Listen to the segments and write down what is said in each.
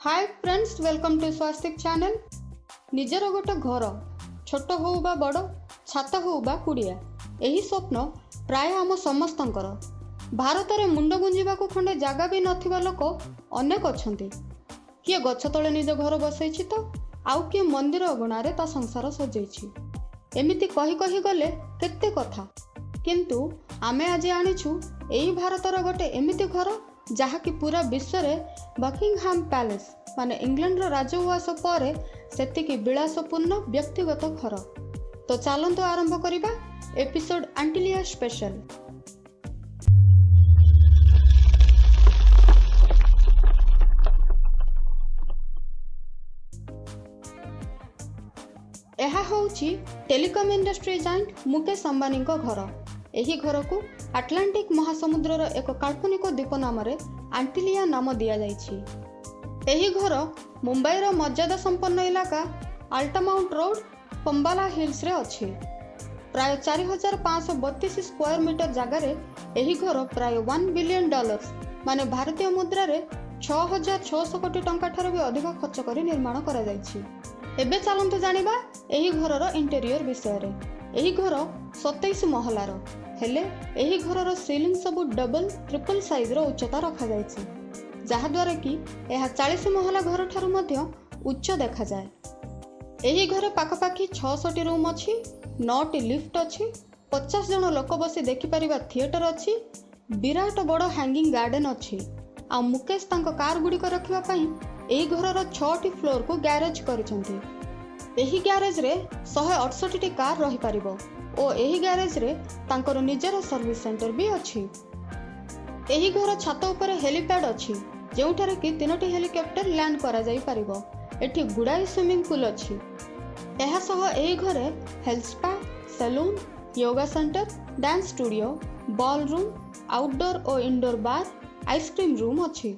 Hi friends, welcome to Swastik channel. ନିଜର ଗୋଟେ ଘର, ଛୋଟ ହେଉ ବା ବଡ଼, ଛାତ ହେଉ ବା କୁଡ଼ିଆ, ଏହି ସ୍ୱପ୍ନ ପ୍ରାୟ ଆମ ସମସ୍ତଙ୍କର। ଭାରତରେ ମୁଣ୍ଡ ଗୁଞ୍ଜିବାକୁ ଖଣ୍ଡେ ଜାଗା ବି ନଥିବା ଲୋକ ଅନେକ ଅଛନ୍ତି। କିଏ ଗଛ ତଳେ ନିଜ ଘର ବସେଇଛି ତ ଆଉ କିଏ ମନ୍ଦିର ଅଗଣାରେ ତା ସଂସାର ସଜେଇଛି। ଏମିତି କହି କହି ଗଲେ କେତେ କଥା, କିନ୍ତୁ ଆମେ ଆଜି ଆଣିଛୁ ଏଇ ଭାରତର ଗୋଟେ ଏମିତି ଘର ଯାହାକି ପୁରା ବିଶ୍ୱରେ ବକିଂହାମ୍ ପ୍ୟାଲେସ୍ ମାନେ ଇଂଲଣ୍ଡର ରାଜଉଆସ ପରେ ସେତିକି ବିଳାସପୂର୍ଣ୍ଣ ବ୍ୟକ୍ତିଗତ ଘର। ତ ଚାଲନ୍ତୁ ଆରମ୍ଭ କରିବା ଏପିସୋଡ୍ ଆଣ୍ଟିଲିଆ ସ୍ପେଶାଲ। ଏହା ହେଉଛି ଟେଲିକମ୍ ଇଣ୍ଡଷ୍ଟ୍ରି ଜାଏଣ୍ଟ ମୁକେଶ ଅମ୍ବାନୀଙ୍କ ଘର। ଏହି ଘରକୁ ଆଟଲାଣ୍ଟିକ୍ ମହାସମୁଦ୍ରର ଏକ କାଳ୍ପନିକ ଦ୍ୱୀପ ନାମରେ ଆଣ୍ଟିଲିଆ ନାମ ଦିଆଯାଇଛି। ଏହି ଘର ମୁମ୍ବାଇର ମର୍ଯ୍ୟାଦା ସମ୍ପନ୍ନ ଇଲାକା ଆଲ୍ଟାମାଉଣ୍ଟ ରୋଡ୍, କମ୍ବାଲା ହିଲ୍ସରେ ଅଛି। ପ୍ରାୟ 4532 ସ୍କୋୟାର ମିଟର ଜାଗାରେ ଏହି ଘର ପ୍ରାୟ $1 ବିଲିୟନ ମାନେ ଭାରତୀୟ ମୁଦ୍ରାରେ 6600 କୋଟି ଟଙ୍କା ଠାରୁ ବି ଅଧିକ ଖର୍ଚ୍ଚ କରି ନିର୍ମାଣ କରାଯାଇଛି। ଏବେ ଚାଲନ୍ତୁ ଜାଣିବା ଏହି ଘରର ଇଣ୍ଟେରିୟର ବିଷୟରେ। ଏହି ଘର 27 ମହଲାର, ହେଲେ ଏହି ଘରର ସିଲିଂ ସବୁ ଡବଲ ଟ୍ରିପଲ ସାଇଜର ଉଚ୍ଚତା ରଖାଯାଇଛି, ଯାହାଦ୍ୱାରା କି ଏହା 40 ମହଲା ଘରଠାରୁ ମଧ୍ୟ ଉଚ୍ଚ ଦେଖାଯାଏ। ଏହି ଘରେ ପାଖାପାଖି 600ଟି ରୁମ୍ ଅଛି, ନଅଟି ଲିଫ୍ଟ ଅଛି, 50 ଜଣ ଲୋକ ବସି ଦେଖିପାରିବା ଥିଏଟର ଅଛି, ବିରାଟ ବଡ଼ ହ୍ୟାଙ୍ଗିଂ ଗାର୍ଡେନ୍ ଅଛି। ଆଉ ମୁକେଶ ତାଙ୍କ କାର୍ ଗୁଡ଼ିକ ରଖିବା ପାଇଁ ଏହି ଘରର ଛଅଟି ଫ୍ଲୋରକୁ ଗ୍ୟାରେଜ କରିଛନ୍ତି। ଏହି ଗ୍ୟାରେଜରେ 168ଟି କାର୍ ରହିପାରିବ ଓ ଏହି ଗ୍ୟାରେଜରେ ତାଙ୍କର ନିଜର ସର୍ଭିସ ସେଣ୍ଟର ବି ଅଛି। ଏହି ଘର ଛାତ ଉପରେ ହେଲିପ୍ୟାଡ୍ ଅଛି, ଯେଉଁଠାରେ କି ତିନୋଟି ହେଲିକପ୍ଟର ଲ୍ୟାଣ୍ଡ କରାଯାଇପାରିବ। ଏଠି ଗୁଡ଼ାଏ ସୁଇମିଂ ପୁଲ୍ ଅଛି। ଏହା ସହ ଏହି ଘରେ health spa, salon, yoga center, dance studio, ball room, outdoor ଓ ଇନଡୋର ବାର୍, ଆଇସ୍କ୍ରିମ୍ ରୁମ୍ ଅଛି।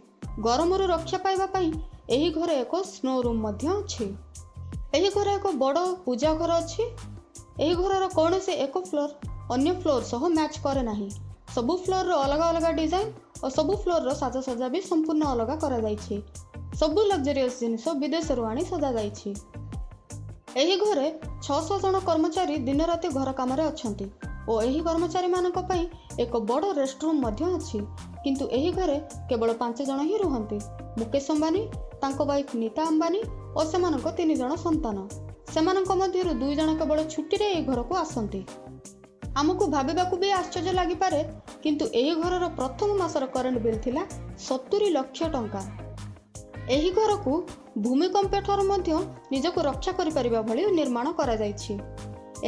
ଗରମରୁ ରକ୍ଷା ପାଇବା ପାଇଁ ଏହି ଘରେ ଏକ ସ୍ନୋ ରୁମ୍ ମଧ୍ୟ ଅଛି। ଏହି ଘରେ ଏକ ବଡ଼ ପୂଜା ଘର ଅଛି। ଏହି ଘରର କୌଣସି ଏକ ଫ୍ଲୋର ଅନ୍ୟ ଫ୍ଲୋର ସହ ମ୍ୟାଚ୍ କରେ ନାହିଁ। ସବୁ ଫ୍ଲୋରର ଅଲଗା ଅଲଗା ଡିଜାଇନ୍ ଓ ସବୁ ଫ୍ଲୋରର ସାଜସଜ୍ଜା ବି ସମ୍ପୂର୍ଣ୍ଣ ଅଲଗା କରାଯାଇଛି। ସବୁ ଲକ୍ଜରିୟସ୍ ଜିନିଷ ବିଦେଶରୁ ଆଣି ସଜାଯାଇଛି। ଏହି ଘରେ 600 ଜଣ କର୍ମଚାରୀ ଦିନରାତି ଘର କାମରେ ଅଛନ୍ତି ଓ ଏହି କର୍ମଚାରୀମାନଙ୍କ ପାଇଁ ଏକ ବଡ଼ ରେଷ୍ଟ ରୁମ୍ ମଧ୍ୟ ଅଛି। କିନ୍ତୁ ଏହି ଘରେ କେବଳ ପାଞ୍ଚ ଜଣ ହିଁ ରୁହନ୍ତି: ମୁକେଶ ଅମ୍ବାନୀ, ତାଙ୍କ ୱାଇଫ୍ ନୀତା ଅମ୍ବାନୀ ଓ ସେମାନଙ୍କ ତିନି ଜଣ ସନ୍ତାନ। ସେମାନଙ୍କ ମଧ୍ୟରୁ ଦୁଇ ଜଣ କେବଳ ଛୁଟିରେ ଏହି ଘରକୁ ଆସନ୍ତି। ଆମକୁ ଭାବିବାକୁ ବି ଆଶ୍ଚର୍ଯ୍ୟ ଲାଗିପାରେ, କିନ୍ତୁ ଏହି ଘରର ପ୍ରଥମ ମାସର କରେଣ୍ଟ ବିଲ୍ ଥିଲା 70 ଲକ୍ଷ ଟଙ୍କା। ଏହି ଘରକୁ ଭୂମିକମ୍ପ ଠାରୁ ମଧ୍ୟ ନିଜକୁ ରକ୍ଷା କରିପାରିବା ଭଳି ନିର୍ମାଣ କରାଯାଇଛି।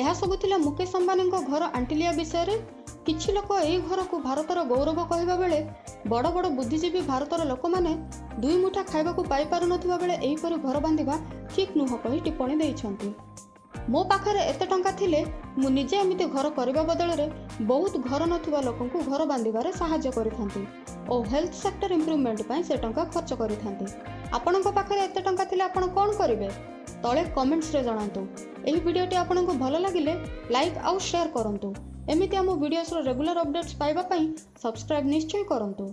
ଏହା ସବୁ ଥିଲା ମୁକେଶ ଅମ୍ବାନୀଙ୍କ ଘର ଆଣ୍ଟିଲିଆ ବିଷୟରେ। କିଛି ଲୋକ ଏହି ଘରକୁ ଭାରତର ଗୌରବ କହିବା ବେଳେ ବଡ଼ ବଡ଼ ବୁଦ୍ଧିଜୀବୀ ଭାରତର ଲୋକମାନେ ଦୁଇ ମୁଠା ଖାଇବାକୁ ପାଇପାରୁନଥିବା ବେଳେ ଏହିପରି ଘର ବାନ୍ଧିବା ଠିକ୍ ନୁହଁ କହି ଟିପ୍ପଣୀ ଦେଇଛନ୍ତି। ମୋ ପାଖରେ ଏତେ ଟଙ୍କା ଥିଲେ ମୁଁ ନିଜେ ଏମିତି ଘର କରିବା ବଦଳରେ ବହୁତ ଘର ନଥିବା ଲୋକଙ୍କୁ ଘର ବାନ୍ଧିବାରେ ସାହାଯ୍ୟ କରିଥାନ୍ତି ଓ ହେଲ୍ଥ ସେକ୍ଟର ଇମ୍ପ୍ରୁଭମେଣ୍ଟ ପାଇଁ ସେ ଟଙ୍କା ଖର୍ଚ୍ଚ କରିଥାନ୍ତି। ଆପଣଙ୍କ ପାଖରେ ଏତେ ଟଙ୍କା ଥିଲେ ଆପଣ କ'ଣ କରିବେ? ତଳେ କମେଣ୍ଟସରେ ଜଣାନ୍ତୁ। ଏହି ଭିଡ଼ିଓଟି ଆପଣଙ୍କୁ ଭଲ ଲାଗିଲେ ଲାଇକ୍ ଆଉ ସେୟାର କରନ୍ତୁ। ଏମିତି ଆମ ଭିଡ଼ିଓସର ରେଗୁଲାର ଅପଡେଟ୍ସ ପାଇବା ପାଇଁ ସବସ୍କ୍ରାଇବ୍ ନିଶ୍ଚୟ କରନ୍ତୁ।